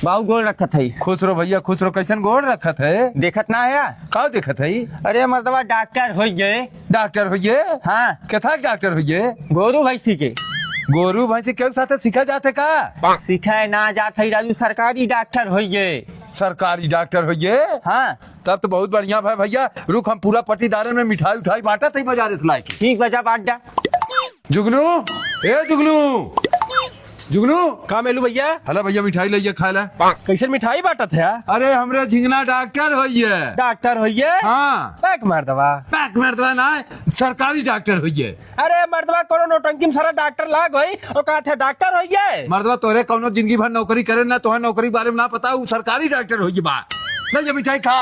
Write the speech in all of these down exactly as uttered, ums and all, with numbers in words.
बाऊ गोड़ रखत हई। खुश रहो भैया, खुश रहो। कैसन गोड़ रखत है? देखत ना है? का देखत है? अरे मर्दवा, डॉक्टर होइ गए। डॉक्टर होइ गए? हाँ। केथा के डॉक्टर होइ गए? गोरू भैंसी के। गोरू भैंसी के साथे सीखा जात है का? सीखा ना जात है राजू, सरकारी डॉक्टर होइ गए। सरकारी डॉक्टर होइ गए? हाँ। तब तो बहुत बढ़िया भाई भैया, रुक, हम पूरा पट्टीदारन में मिठाई उठाई बांटत है बाजारे से लाइके। ठीक बा, जा बांट जा। जुगनू, ए जुगनू, जुगनू। का मेलू भैया? हला भैया, मिठाई लइया खाए ला। कैसन मिठाई बांटत है? अरे, हमरे झिंगना डॉक्टर होइए। डॉक्टर होइए? हाँ। पैक मार दवा। पैक मार दवा ना, सरकारी डॉक्टर होइए। अरे मर्दवा, कोनो नौटंकी में सारा डॉक्टर लाग होई, और कहा थे डॉक्टर होइए। मर्दवा, तोहरे कौनो जिंदगी भर नौकरी करे ना, तोहरे नौकरी के बारे में ना पता, उ सरकारी डॉक्टर होइए बा। ले ये मिठाई खा।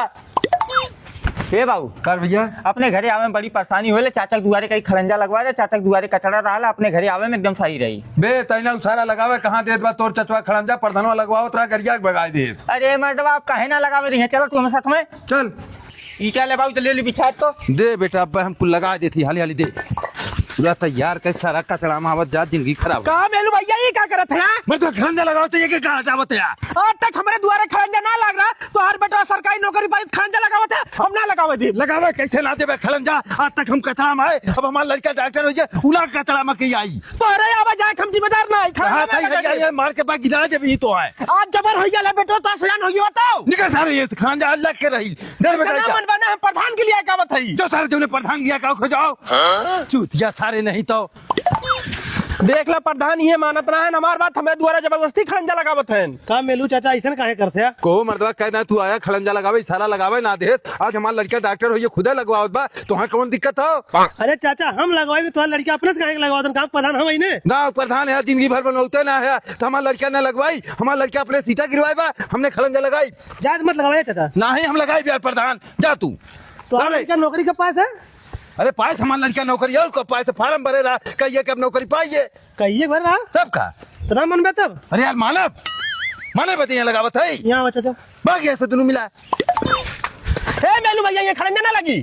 हे बाबू, कर भैया। अपने घरे आवे में बड़ी परेशानी होले, चाचा के दुआरे कहीं खड़ंजा लगवा दे, चाचा के दुआरे कचड़ा रहला, अपने घरे आवे में एकदम सही रही। बे, तैना उसारा लगावे, कहाँ देत बा तोर चचवा खड़ंजा, प्रधानवा लगवावत रहा, गरिया के भगाई देत। अरे मर्दवा, आप काहे ना लगावे रही हैं? चलो तू हमारे साथ में। चल। ईटा ले बाबू, तो ले ली बिछा तो। दे बेटा, अब हम कुल लगा देती, हाली हाली दे। पूरा तैयार कर, सारा कचड़ा में आवत जात, जिंदगी खराब। का मेलू भैया, ये का करत है? मैं तो खड़ंजा लगावत है, ये के का हटावत है? आज तक हमरे दुआरे खड़ंजा ना लाग रहा, तो हर बेटा सरकारी नौकरी पाई, खड़ंजा लगावत है, हम ना लगावे दे। लगावे कैसे ना देबे खड़ंजा? आज तक हम कचड़ा में आए, अब हमार लड़का डॉक्टर होइ जाए, उला कचड़ा में के आई। तो अरे आवा जाए, हम जिम्मेदार ना है, खड़ंजा कहाँ ना था ये लगावे। ये मार के बा गिरा देबी तो है। आज जबर होइ गया बेटो, तो सयान होइ गया बताओ। निकल सारे ये खड़ंजा अलग के रही। डर बेटा ना जा। मन बना, हम प्रधान के लिए का बताई। जो सारे जो प्रधान लिया का खो जाओ। हाँ? चूतिया सारे नहीं तो। देख ला प्रधान, ये मानत ना है हमार बात, हमें दुआरा जबरदस्ती खड़ंजा लगावत हैं। का मेलू चाचा ऐसन काहे करते हैं? को मर्दवा कह दे तू आया खड़ंजा लगावे, इशारा लगावे ना देत। आज हमार लड़का डॉक्टर होइए खुदे लगवावत बा, तोहार कौन दिक्कत हो? अरे चाचा हम लगवाई तो तोहार लड़का अपने से काहे के लगवावत हैं? गाँव प्रधान हम ही ने। गाँव प्रधान है, जिंदगी भर बनौते ना है, तो हमार लड़का ना लगवाई, हमार लड़का अपने सीटा गिरवाए बा, हमने खड़ंजा लगाई। जा मत लगावे चाचा। ना ही हम लगाई बिहार प्रधान, जा तू। तो अरे। लड़का नौकरी के पास है? अरे पास हमार लड़का नौकरी है, उसका पास फार्म भरे रहा, कहिए कि अब नौकरी पाइए। कहिए भर रहा? तब का? तो ना मनबे तब? अरे यार मानब, माने बतिया लगावत है। यहाँ बच्चा जा। भाग यहाँ से दोनों मिला। ए मेलू भैया, ये खड़ंजा ना लगी।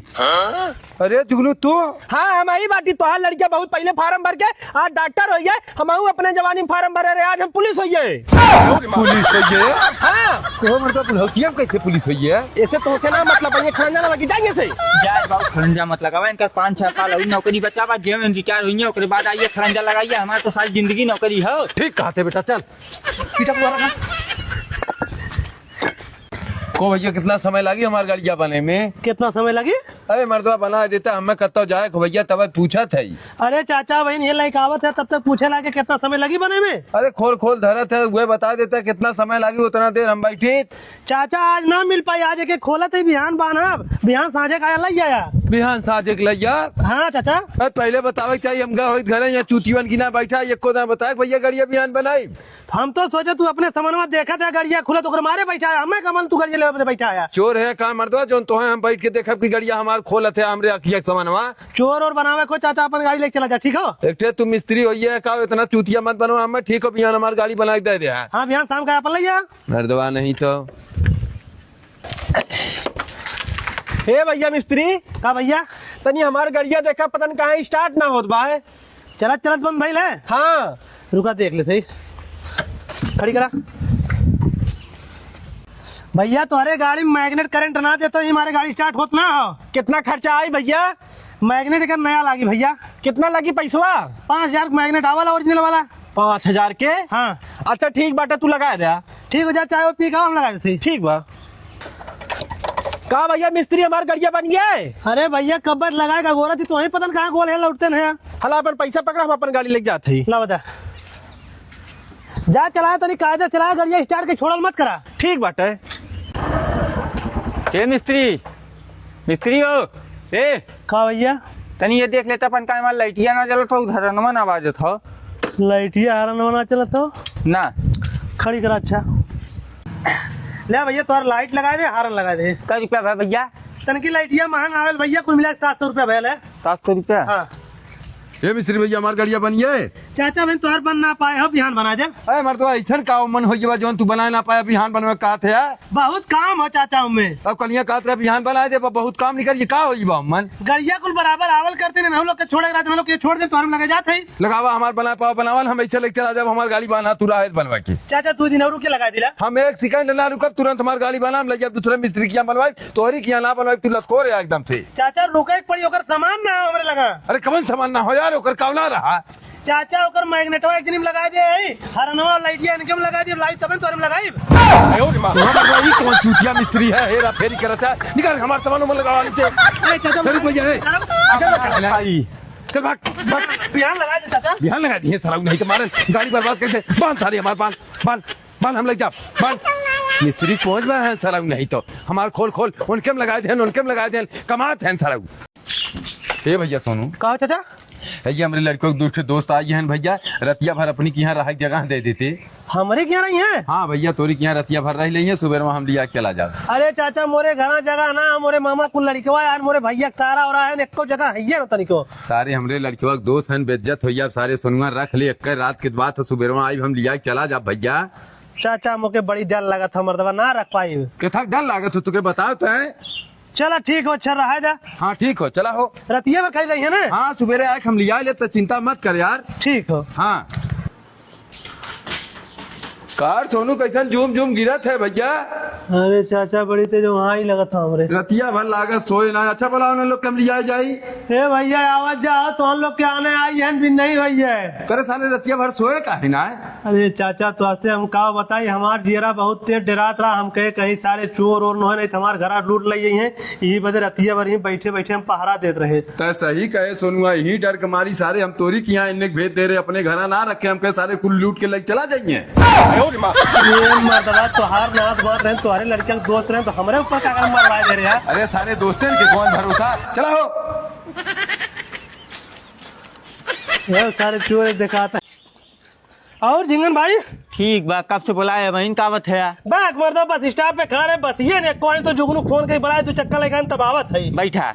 अरे जुगनू तू? हाँ, हम आई बाटी, तोहार लड़का बहुत पहले फार्म भर के आज डॉक्टर होइ गए, हम आऊ अपने जवानी में फार्म भरे रहे, आज हम पुलिस होइ गए। पुलिस होइ गए? हाँ। तो मतलब बुढ़ौतिया में कैसे पुलिस होइ गए? ऐसे तो से ना मतलब, ये खड़ंजा ना लगी, जाइए से। जाए बाबू, खड़ंजा मत लगावा, इनकर पाँच छह साल और नौकरी बचा बा, जेल में रिटायर होइए, ओकरे बाद आइए खड़ंजा लगाइए, हमारे तो सारी जिंदगी नौकरी हो। ठीक कहते बेटा, चल। पीछा को रखा। को भैया, कितना समय लागी हमार गड़िया बने में? कितना समय लागी? अरे मर्दवा, बना देता, हमें कत्तो जाए को भैया, तब पूछत है। अरे चाचा बहन, ये लइका आवत है, तब तक पूछे लागे कितना समय लगी बने में? अरे खोल खोल धरत है, वह बता देता कितना समय लागी, उतना देर हम बैठी। चाचा आज ना मिल पाई, आज एक एक खोलत है, बिहान बान्हब, बिहान साँझे का लइ आया। बिहान साँझे के लइ आ। हाँ चाचा। अरे पहले बतावे के चाहिए, हम गए होइत घरे, यहाँ चूतियन की ना बैठा, एको ना बताए भैया गड़िया बिहान बनाई। हम तो सोचे तू अपने समनवा देखत है, गड़िया खुलत, ओकर मारे बैठा है। हमें कमल तू गड़िया लेवे बदे बैठा है। चोर है का मर्दवा, जोन तोहे हम बैठ के देखब कि गड़िया हमार खोलत है, हमरे अखिया के समनवा। चोर और बनावे को चाचा, अपन गाड़ी लेके चला जा, ठीक हो? एक ठे तू मिस्त्री होइए का, इतना चूतिया मत बनवा हमें, ठीक हो? बिहान हमार गाड़ी बना के दे दे। हाँ, बिहान शाम का अपन ले जा। मर्दवा नहीं तो। हे भैया मिस्त्री। का भैया? तनी हमार गड़िया देखा, पता न काहे start ना होत बा है। चलत चलत बंद भइल है? हाँ। रुका देख लेते ही। खड़ी करा। भैया तोहरे गाड़ी में magnet current ना देतो ही हमारे गाड़ी start होत ना हो। कितना खर्चा आई भैया? Magnet एकर नया लागी भैया। कितना लगी पैसवा? पाँच हजार के magnet आवला original वाला। पाँच हजार के? हाँ। अच्छा ठीक बाटे, तू लगा दे। ठीक हो जा, चाय पी का हम लगा देते। ठीक बा। का भैया मिस्त्री हमार गड़िया बन गए? अरे भैया कब्बत लगाएगा गोरा थी तो वहीं पता न कहाँ गोल है लौटते नहीं। हला अपन पैसा पकड़ा, हम अपन गाड़ी लेके जात ही। ला बता। जा चला तनी कायदे चला गड़िया start के छोड़ल मत करा। ठीक बाटे। ए मिस्त्री, मिस्त्री हो, ए। का भैया? तनी ये देख लेता अपन का हमार लाइटिया ना जलत हो, उधर रनवा ना बाजत हो। लाइटिया हरनवा ना चलत हो? ना। खड़ी करा, अच्छा। ले भैया, तोहर लाइट लगा दे, हारन लगा दे। कै रुपया भा भैया? तनकी लाइटिया महंग आवेल भैया, कुल मिला के सात सौ रुपया भैया ले। सात सौ रुपया? हाँ। ए मिस्त्री भैया, हमार गड़िया बनिए। चाचा, अबहिन तोहर बन ना पाए हो, बिहान बनाइ देब। अरे मर्दवा, अइसन का मन होइ गवा जौन तू बनाए ना पाए, बिहान बनवे का कहत है यार? बहुत काम हो चाचा ओमे। अब कलिया कहत रहे बिहान बनाइ देब, बहुत काम निकल गया, का होइ गवा मन? गड़िया कुल बराबर आवल करते ने, हम लोग के छोड़े रहते, हम लोग के छोड़ दे, तोहरे में लगे जात है। लगावा हमार बनाए पाओ बनावल, हम अइसे लेके चला जाब, हमार गाड़ी बान्हा तू रहे बनवा के। चाचा, दो दिन और रुके, लगा दिला। हम एक सेकंड ना रुकब, तुरंत हमार गाड़ी बनाब, ले जाब दूसरे मिस्त्री किहाँ बनवाई, तोहरी किहाँ ना बनवाई, तू लतखोर है एकदम से। चाचा, रुके के पड़ी, ओकर सामान ना हो हमरे लगा। अरे कवन सामान ना हो यार, ओकर कौना रहा? चाचा, ओकर मैग्नेटवा एक दिन में लगा दे, है हरनवा लाइटिया इनके में लगा दे, लाई तबे तोरे में लगाई। आयो रे माँ। तोहरा मर्दवा ई कौन चूतिया मिस्त्री है, हेरा फेरी करत है, निकाल हमार सामान में लगा वाली से। अरे चाचा, फेर भैया है। अरे, अरे, अरे, अरे, चल भाग, भाग। बिहान लगा दे चाचा। बिहान लगा दिए साला, नहीं तो मारन, गाड़ी बर्बाद कर दे। बांध सारे हमार, बांध, बांध, बांध, हम ले जा, बांध। मिस्त्री पहुंच गए हैं साला, नहीं तो हमार खोल, खोल, उनके में लगा दे, उनके में लगा दे, कमात हैं साला। ए भैया सोनू। का चाचा? है ये हमरे लड़कों के दूसरे दोस्त आई हैं भैया, रतिया भर अपनी के यहाँ रहा जगह दे देते। हमरे के यहाँ रही हैं? हाँ भैया, तोरी के यहाँ रतिया भर रह ली हैं, सुबह में हम लिया के चला जाब। अरे चाचा, मोरे घरा जगह ना, मोरे मामा कुल लड़कवा यार, मोरे भैया के सारा हो रहा है, एको जगह है ये ना तनिको। सारे हमरे लड़कवा के दोस्त हैं, बेइज्जत हो गया, सारे सोनुआ रख ले, एक रात के बात है, सुबह में आई हम लिया के चला जाब भैया। चाचा, मोके बड़ी डर लागत है मर्दवा, ना रख पाई। कितना डर लागत हो तुके बताओ तो है? चला ठीक हो, अच्छा रहा जा। हाँ ठीक हो, चला हो। रतिया में खाई रही है ना? हाँ, सुबेरे आए हम लिया ले, तो चिंता मत कर यार। ठीक हो। हाँ। कार सोनू कैसन झूम झूम गिरत है भैया? अरे चाचा, बड़ी तेज वहाँ ही लगत है हमरे। रतिया भर लागत सोए ना। अच्छा भला उन्हें लोग कम लिया जाई। ए भैया, आवत जा, तो हम लोग के आने आई है, बिन नहीं भैया। करे साले रतिया भर सोए काहे ना है? अरे चाचा, तो ऐसे हम का बताई, हमार जियरा बहुत तेज डरात रहा। हम कहे कहीं सारे चोर ओर न हो, नहीं तो हमार घरा लूट ले हैं। यही बदे रतिया भर ही बैठे बैठे हम पहरा देत रहे। तै सही कहे सोनुआ, यही डर के मारी सारे हम तोरी किहाँ इन्ने के भेज दे रहे, अपने घरा ना रखे। हम कहे सारे कुल लूट के लेके चला जाइए। ये मर्दवा, तोहार नाथ बात रहे, तोहरे लड़के के दोस्त रहे, तो हमरे ऊपर का करम मरवाए दे रहे यार? अरे सारे दोस्तन के कौन भरोसा। चला हो। ये सारे चोर दिखाता। और झिंगन भाई? ठीक बा, कब से बोलाए बहिन, का आवत है? बाक मर्दा, बस स्टॉप पे खड़ा रहे, बस ये ने कोई तो जुगनू फोन के बुलाए, तू चक्कर लेके आन, तब आवत है। बैठा।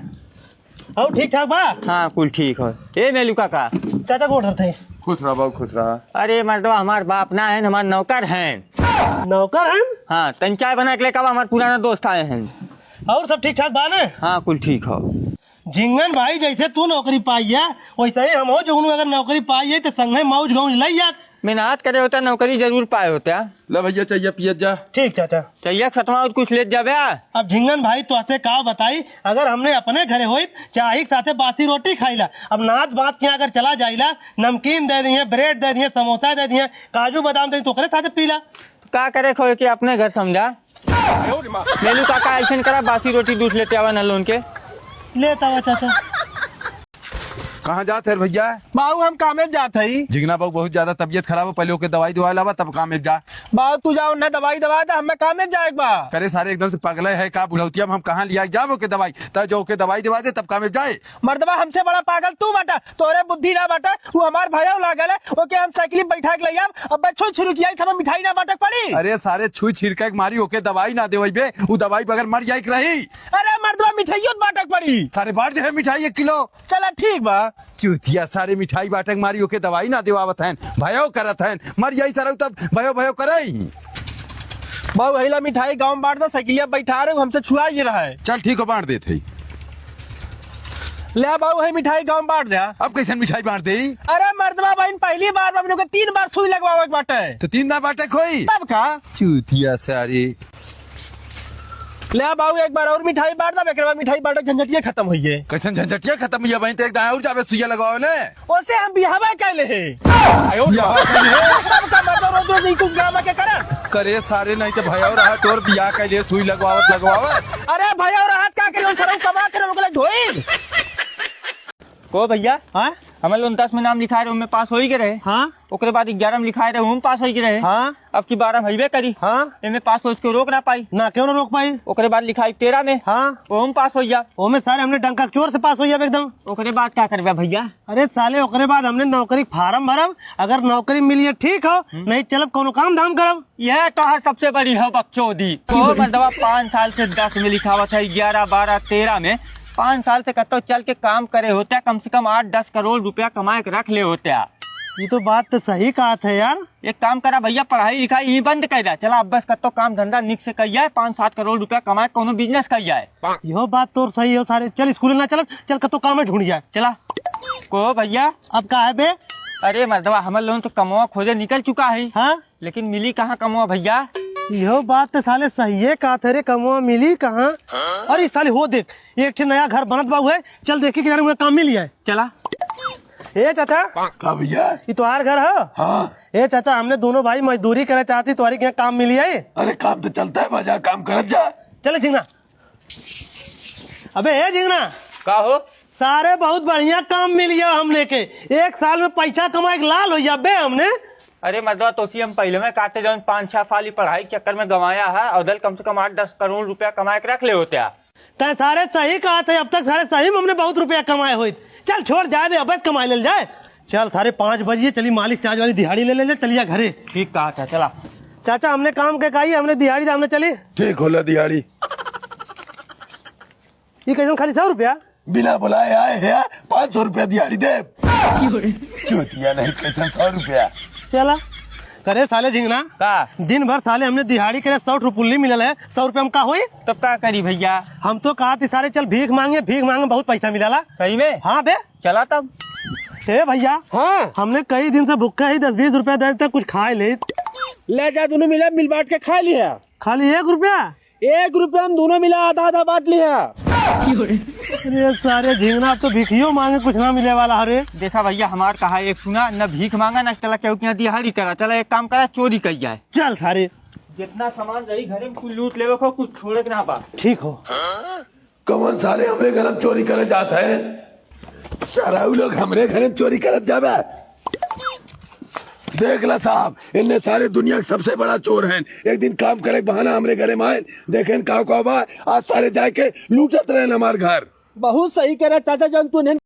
और ठीक ठाक बा? हाँ, कुल ठीक हो। ए मेलू काका। चाचा गोड़ धरते हैं। खुश रहा बाबू, खुश रहा। अरे मर्दवा, हमार बाप ना है, हमार नौकर हैं। नौकर हैं? हाँ, तन चाय बना के लेकर आवा, हमार पुराना दोस्त आए हैं। और सब ठीक ठाक बा ने? हाँ, कुल ठीक हो। झिंगन भाई, जैसे तू नौकरी पाई है, वैसे ही हम हो जुगनू अगर नौकरी पाई है, तो संगे मौज गौज लई जात। मेहनत करे होता, नौकरी जरूर पाए होता। ले भैया, चाहिए पियत जा। ठीक चाचा। चाहिए सतवा और कुछ लेत जाबे। अब झिंगन भाई, तोहसे का बताई, अगर हमने अपने घरे होइत, चाही के साथे बासी रोटी खाइला। अब नात बात के यहाँ अगर चला जाइला, नमकीन दे दिए, ब्रेड दे दिए, समोसा दे दिए, काजू बादाम दे दिए, तो ओकरे साथे पीला। का करे खोए के अपने घर समझा। मेलू काका, ऐसन करा, बासी रोटी दूध लेते आवा ना लोन के। लेत आवा चाचा। कहाँ जात है भैया? बाबू, हम कामे जात हई। जिगना बाबू, बहुत ज्यादा तबीयत खराब है, पहले ओके दवाई दवा लावा, तब कामे जा। बाबू, तू जाओ ना, दवाई दवा दे, हमें कामे जाए के बा। करे सारे एकदम से पगले है का बुढ़ौतिया, अब हम कहाँ लिया जाब ओके दवाई? त जो ओके दवाई दवा दे, तब कामे जाए। मर्दवा, हमसे बड़ा पागल तू बाटा, तोरे बुद्धि ना बाटा, वो हमार भयौ लागल है, ओके हम साइकिल पे बैठा के ले आब, अब छुई छिरू किया, हमें मिठाई ना बांटक पड़ी। अरे सारे छुई छिरके के मारी ओके दवाई ना देवई बे, उ दवाई बगैर मर जाए के रही। अरे मर्दवा, मिठाइयों तो बांटक पड़ी। सारे बांट दे है मिठाई एक किलो। चला ठीक बा। चूतिया सारे मिठाई बांटक मारी ओके दवाई ना देवावत हैं, भयौ करत हैं, मर जाई सारे तब भयौ भयौ करई। बाबू, हईला मिठाई गाँव में बांट दो, साइकिलिया बैठा रहे, हमसे छुआ ये रहा है। चल ठीक हो, बांट देत है। ले बाबू, है मिठाई गाँव में बांट दे। अब कैसन मिठाई बांट दे? अरे मर्दवा बहिन, पहली बार बा, हमने के तीन बार सुई लगवावे के बाटे। तो तीन दांत बांटे खोई? तब का? चूतिया सारी। ले बाबू, एक बार और मिठाई बांट दे, एकरे बाद मिठाई बांटे झंझटिया खत्म होइए। कैसन झंझटिया खत्म हुई बहिन? तो एक दांत और जाबे सुइया लगवावे ने। ओसे हम बियाहवा कैले हे। आयो रे बाप रे। तब का मर्दवा रोज रोज ई कुल ड्रामा के करा? करे सारे, नहीं तो भयौ रहा तोर बियाह कैले सुई लगवावत लगवावत। अरे भयौ रहत का करे, सरऊ कमा करे ओकरे ढोई। को भैया? हाँ? हमर लोन दस में नाम लिखाए रहे, ओमे पास होई के रहे। हाँ? ओकरे बाद ग्यारह में लिखाए रहे, ओमे पास होई के रहे। हाँ? अब की बारह में हईबे करी। हाँ? एमे पास होई के रोक ना पाई। ना, क्यों ना रोक पाई? ओकरे बाद लिखाई तेरह में। हाँ? ओमे पास होई जा। ओमे सारे हमने डंका चोर से पास होई जाब एकदम। ओकरे बाद का करबे भैया? अरे साले, ओकरे बाद हमने नौकरी फार्म भरब, अगर नौकरी मिली है ठीक हो, हम्म। नहीं चलब कौनो काम धाम करब। यह तो हर सबसे बड़ी है बकचोदी। की ओ बोली? मर्दवा, पाँच साल से दस में लिखावत है, ग्यारह, बारह, तेरह में। पाँच साल से कतो चल के काम करे होते, कम से कम आठ दस करोड़ रुपया कमाए के रख ले होते। ये तो बात तो सही कहत है यार। एक काम करा भइया, पढ़ाई लिखाई ही बंद कर द्या। चला अब बस कत्तो काम धंधा निक से कइया, पाँच सात करोड़ रुपया कमाए, कउनो business कइया। यहो बात तोर सही हो सारे। चल स्कूल ना चलत, चल कत्तो काम ढूंढ जाए। चला। को भइया? अब का है बे? अरे मर्दवा, हमर लोगन तो कमवा खोजे निकल चुका है। हाँ? लेकिन मिली कहाँ कमवा भइया? यहो बात तो साले सहिए कहत है रे, कमवा मिली कहाँ? अरे साले हो देख, एक ठे नया घर बनत बा, उहे चल देखी कि जाने उहे काम मिल जाए। चला। ए चाचा। का भइया? ई तोहार घर ह? हाँ। ए चाचा, हमने दोनों भाई मजदूरी करे चाहती, तोहरी के यहाँ काम मिल जाए? अरे काम तो चलता है, बा जा काम करत जा। चले झिंगना। अबे ए झिंगना। का हो? सारे बहुत बढ़िया काम मिल गया हमने के। एक साल में पैसा कमाए के लाल हो गया बे हमने। अरे मर्दवा, तोसी हम पहिले में काटे जौन पाँच छह साल ही पढ़ाई के चक्कर में गंवाया है, अउर दल कम से कम आठ दस करोड़ रुपया कमाए के रख ले होत्या। तै सारे सही कहत है, अब तक सारे सही में हमने बहुत रुपया कमाए होइत। चल छोड़, जाए दे, अब कमाए लेल जाए। चल सारे पाँच बजिए, चली मालिक से आज वाली दिहाड़ी ले ले, चलिया घरे। ठीक कहत है, चला। चाचा हमने काम के काई, हमने दिहाड़ी दे, हमने चली। ठीक होला दिहाड़ी। ये कैसन खाली सौ रुपया? बिना बुलाए आए हैं, पाँच सौ रुपया दिहाड़ी दे। चूतिया नहीं, कैसन सौ रुपया? चला। करे साले झिंगना। का? दिन भर साले हमने दिहाड़ी करे सौ रुपया पुल्ली मिलल है, सौ रुपया हम का होई? तब का करी भइया? हम तो कहत ही सारे चल भीख माँगे, भीख माँगे बहुत पैसा मिलाला। सही में? हाँ बे। चला तब। ए भइया। हाँ। हमने कई दिन से भुक्खा ही, दस बीस रुपया दे देता, कुछ खाए ले। ले जा, दोनों मिला मिल बाँट के खा लिया। खाली एक रुपया? एक रुपया हम दोनों मिला आधा आधा बाँट लिया। अरे सारे झिंगना, अब तो भिखियो माँगे कुछ ना मिले वाला। अरे देखा भइया, हमार कहा एक सुना, न भीख माँगा, न चला केहू के यहाँ दिहाड़ी करा, चला एक काम करा, चोरी कइया। चल सारे। जितना सामान रही घरे में कुल लूट लेवे को, कुछ छोड़े के ना बा। ठीक हो। कौन सारे हमरे घर में चोरी करे जात है? सारा उ लोग हमरे घर में चोरी करत जावे। देख ला साहब, इन्ने सारे दुनिया के सबसे बड़ा चोर हैं। एक दिन काम करे के बहाना हमरे घरे में आए, देखेन का का बा, आज सारे जाए के लूटत रहेन हमार घर। बहुत सही करे चाचा, जौन तू इन्हें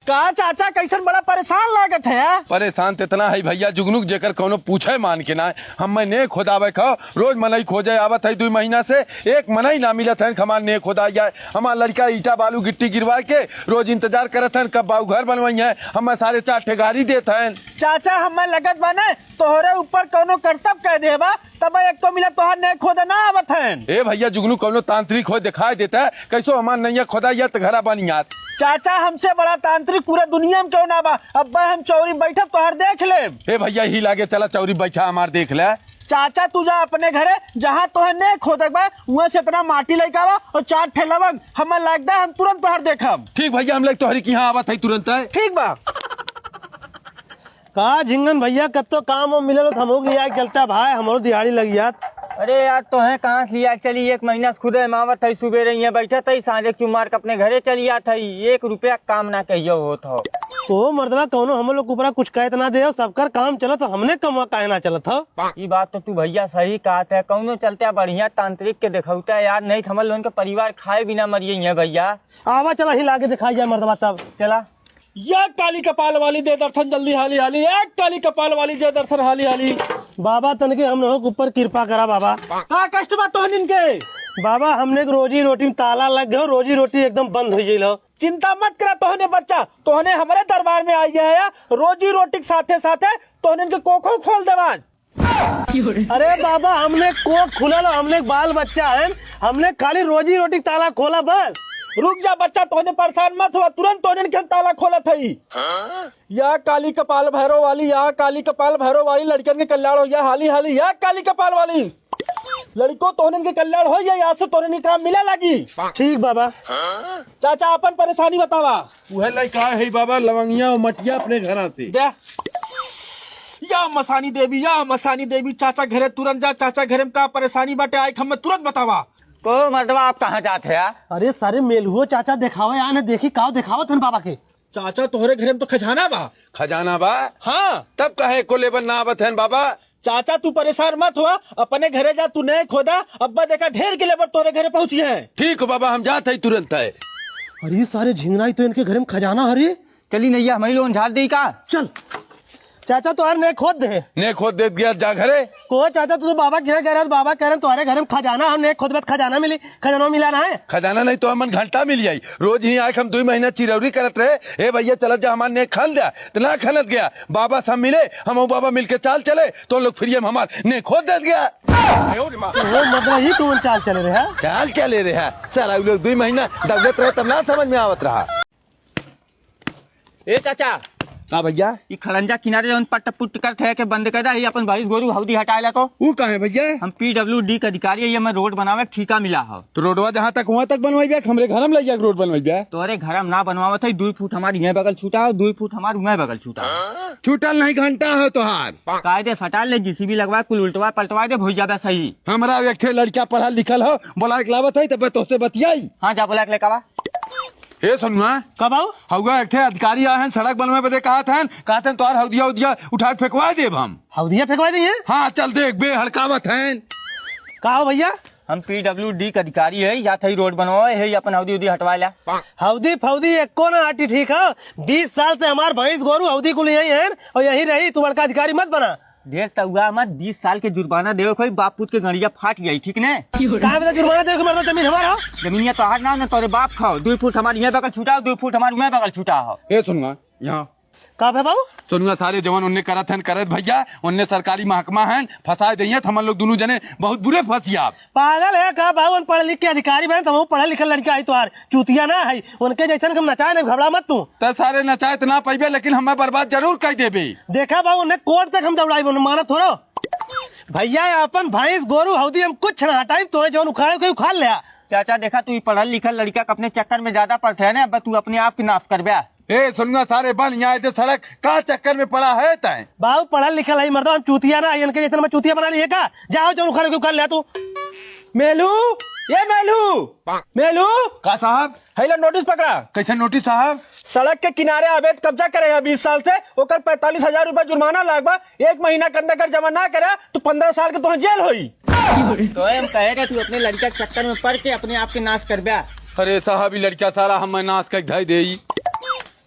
का चाचा, कैसन बड़ा परेशान लागत है? परेशान त इतना है भइया जुगनुक, जेकर कौनो पूछे मान के ना। हम्मे नेक खोदावे क, रोज मनई खोजे आवत है, दुई महीना से एक मनई ना मिलत है, हमार नेक खोदाई जाए। हमार लड़का ईटा बालू गिट्टी गिरवा के रोज इंतजार करत है, कब बाऊ घर बनवाई है। हम्मे सारे चार ठे गारी देत है। चाचा, हम्मे लगत बा ने, तोहरे ऊपर कौनो करतब कह देबा, तब एको मिला तोहार नेक खोदे ना आवत है। ए भइया जुगनू, कौनो तांत्रिक हो दिखाई देता है, कैसो हमार नैया खोदा या त घरा बनी आत। चाचा, हमसे बड़ा तांत्रिक पूरा दुनिया में क्यों ना बा। अब्बा हम चौरी बैठब तोहार देख लेब। ए भइया, ही लागे चला चौरी बैठा हमार देख ले। चाचा, तू जा अपने घरे, जहाँ तोहे नेक खोदे बा, वहाँ से इतना माटी लेके आवा और चार ठे लवंग, हमें लगता है हम तुरंत तोहार देखब। ठीक भइया, हम लेके तोहरी की यहाँ आवत है तुरंत है। ठीक बा। का झिंगन भइया, कत्तो काम वाम मिलल हो त हमहू के लिया के चलता भाई, हमरो दिहाड़ी लग जात। अरे यार, तोहे कहाँ से लिया के चली, एक महीना से खुदे हम आवत है, सुबेरे यहाँ बैठत है, साँझे क्यों मार के अपने घरे चली जात है, एक रुपया काम ना कहियो होत हो। ओ मर्दवा, कौनो हम लोग ऊपरा कुछ कहत ना दे, सबकर काम चलत हो, हमने कमवा काहे ना चलत हो? ई बात तो तू भइया सही कहत है, कौनो चलते बढ़िया तांत्रिक के देखौता यार, नहीं तो हमर लोगन के परिवार खाए बिना मरिए हैं भइया। आवा चला ही लागे दिखाई जाए मर्दवा तब। चला। या काली कपाल वाली दे दर्शन जल्दी हाली हाली, या काली कपाल वाली दे दर्शन हाली हाली। बाबा तनके हम लोग ऊपर कृपा करा बाबा। का कष्ट बा तोहनिन के? बाबा हमने के रोजी रोटी में ताला लग गयो, रोजी रोटी एकदम बंद हो गई हो। चिंता मत करा तोहने बच्चा, तोहने हमरे दरबार में आई गया है, रोजी रोटी के साथे साथे तोहनिन के कोखो खोल देवा। अरे बाबा, हमने कोख खुलल, हमने बाल बच्चा है, हमने खाली रोजी रोटी ताला खोला बस। रुक जा बच्चा, तोहने परेशान मत हुआ, तुरंत तोहने के हम ताला खोलत हई। या काली कपाल भैरव वाली, या काली कपाल भैरव वाली, लड़कन के कल्याण हो गया हाली हाली, या काली कपाल वाली। लड़को तोहने के कल्याण हो गया, यहाँ से तोहने के काम मिले लगी। ठीक बाबा। चाचा अपन परेशानी बतावा। उहे लइका है बाबा, लवंगिया और मटिया अपने घरा से। दे। या मसानी देवी, या मसानी देवी, चाचा घरे तुरंत जा, चाचा घरे में का परेशानी बाटे, आइक हमें तुरंत बतावा। को मर्दवा, आप कहाँ जात है यार? अरे सारे मेलहुओ चाचा देखावे आन है, देखी का देखावत हन बाबा के। चाचा तोहरे घरे में तो खजाना बा। खजाना बा? हाँ। तब कहे को लेबर ना आवत हन बाबा? चाचा, तू परेशान मत हुआ, अपने घरे जा, तू नहीं खोदा, अब्बा देखा ढेर के लेबर तोरे घरे पहुंची है। ठीक हो बाबा, हम जात है तुरंत है। अरे सारे झिंगनाई तो इनके घरे में खजाना हरे। चली नैया, हमारी लोन झाड़ दे का? चल। चाचा, तोहार नेक खोद दे। नेक खोद देत गया, जा घरे। को चाचा, तू तो बाबा के यहाँ गए रहे, बाबा कह रहे तुम्हारे घर में खजाना है, नेक खोदबे त खजाना मिली, खजाना मिला ना है? खजाना नहीं तो हमन घंटा मिल जाई। रोज ही आए हम दुई महीना चिरौरी करत रहे, "ए भैया चलत जा, हमार नेक खन द्या।" त ना खनत गया। बाबा सब मिले, हम बाबा मिल के चाल चले, तो लोग फ्री में हमार नेक खोद देत गया। वो मतलब ही कौन चाल चले रहे? चाल चले रहे। सारा उ लोग दुई महीना दौड़त रहे, तब ना समझ में आवत रहा। ए चाचा, का भैया? ई खड़ंजा किनारे जौन पट पुट करत है के बंद कर दे, ई अपन भैंस गोरू हौदी हटाए ला को। ऊ काहे भैया? हम पीडब्ल्यूडी के अधिकारी है, ये मैं रोड बनावे ठेका मिला हो। तो रोडवा जहाँ तक वहाँ तक बनवाइबे, हमरे घर में लइया के रोड बनवाइबे? तोरे घर में ना बनवावत है, दुई फुट हमार इहे बगल छूटा हो, दुई फुट हमार उहे बगल छूटा हो। छूटल नहीं घंटा हो तोहार। कायदे फटाल ले, जीसीबी लगवा, कुल उल्टवा पलटवा दे, भुई जाबे सही। हमरा एक ठे लड़का पढ़ल लिखल हो, बोला के लावत है, तब तोहसे बतियाई। हाँ, जा बोला के लेके आवा। ए सोनुआ। का बाऊ? हउआ एक ठे अधिकारी आए हैं, सड़क बनवे बदे कहत हैं, कहत हैं तोहार हौदिया उदिया उठा के फेंकवा देब हम। हौदिया फेंकवा देइहैं? हाँ, चल देख बे, हड़कावत हैं। का हो भैया? हम पीडब्ल्यूडी के अधिकारी है, या थई रोड बनवावे है, अपन हौदी उदी हटवा ला। हौदी फौदी एको ना हटी, ठीक है? बीस साल से हमार भैंस गोरू हौदी कुल यहीं हैं और यहीं रही, तू बड़का अधिकारी मत बना। ढेर तउआ मत, बीस साल के जुर्माना देवे कोई, बाप पूत के गड़िया फाट जाई, ठीक ने? काहे बता जुर्माना देवे के, मर्दा जमीन हमार हो? जमीनिया तोहार ना, ना तोरे बाप खाओ। दुई फुट हमार इहे बगल छूटा हो, दुई फुट हमार उहे बगल छूटा हो। ए सोनुआ, यहाँ। का बे बाबू? सोनुआ, सारे जवन उनने करत हैं, करत भैया, उनने सरकारी महकमा हैं, फंसाए दइहैं, त हमन लोग दुनू जने बहुत बुरे फंसिया। पागल है का बाबू? उन पढ़ लिख के अधिकारी बने, त हम पढ़ल लिखल लड़का है तोहार, चूतिया ना है। उनके जैसन हम नचाए नहीं, घबरा मत तू। त सारे नचाए त ना पइबे, लेकिन हमें बर्बाद जरूर कर देबे। देखा बाबू, उन्हें कोर्ट तक हम दौड़ाई, उन्हें मानत थोड़ो। भैया, अपन भैंस गोरू हौदी हम कुछ ना हटाई, तोहे जौन उखाड़े के उखाड़ ले। चाचा, देखा, तू ई पढ़ल लिखल लड़का के अपने चक्कर में ज्यादा पड़त है ना, अब तू अपने आप के नाश कर ब्या। ए, सोनुआ, सारे बन यहाँ, इधर सड़क का चक्कर में पड़ा है तैं? बाबू, पढ़ल लिखल है मर्दवा, हम चूतिया ना है, इनके जैसन हम चूतिया बना लिए का? जाओ, जौन उखाड़े के उखाड़ ले तू। मेलू, ए मेलू, मेलू। का साहब? है लो नोटिस पकड़ा। कैसे नोटिस साहब? सड़क के किनारे अवैध कब्जा करे है बीस साल से, ओकर पैंतालीस हजार रुपया जुर्माना लाग बा। एक महीना के अंदर अगर जमा ना करे तो पन्द्रह साल के तोहे जेल होई। तो हम कहे रहे तू अपने लड़का के चक्कर में पड़ के अपने आप के नाश कर ब्या। अरे साहब, ई लड़का सारा हमें नाश कर धई देई।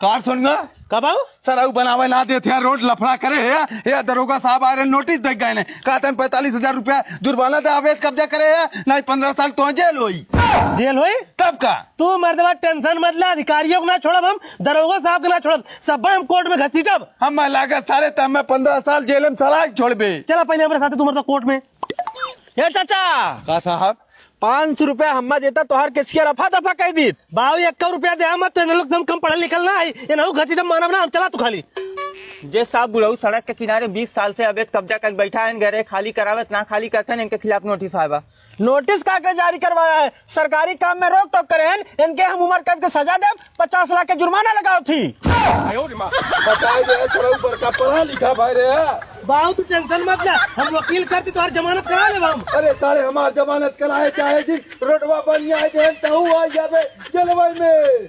कार सुन गा। का बाऊ? सर, अउ बनावे ना देत है, रोड लफड़ा करे है। ये दरोगा साहब आ रहे, नोटिस देख गए ने, कहते हैं पैंतालीस हजार रुपया जुर्माना दे, अवैध कब्जा करे है, नहीं पन्द्रह साल तो जेल होई। जेल होई? तब का? तू मर्दवा टेंशन मत ले, अधिकारियों को ना छोड़ब हम, दरोगा साहब के ना छोड़ब, सब हम कोर्ट में घसीटब। हम लागत सारे त हमें पन्द्रह साल जेल में सलाह छोड़बे। चला पहले हमारे साथ, तू मर्दवा कोर्ट में। ए चाचा। का साहब? पाँच सौ रुपया हम्मा देता, तोहार केसिया रफा दफा कह दीत। बाऊ, एक रुपया दे मत, तो इन लोग हम कम पढ़ल लिखल ना है, ये नहु घसीटब मानब ना हम, चला तू खाली। जे साहब बुढ़ऊ सड़क के किनारे बीस साल से अवैध कब्जा कर बैठा है, घरे खाली करावत ना खाली करते हैं, इनके खिलाफ नोटिस आया बा। नोटिस का के जारी करवाया है? सरकारी काम में रोक टोक करे हैं, इनके हम उम्र कैद के सजा देब, पचास लाख के जुर्माना लगाओ थी। बताए दे, थोड़ा बड़का पढ़ा लिखा भाई रे। बाऊ, तू टेंशन मत ले, हम वकील करती तोहार जमानत करा लेब हम। अरे सारे, हमार जमानत कराए चाहे जी, रोडवा बन जाए, जेल तहू आ जाबे, जेलवा में।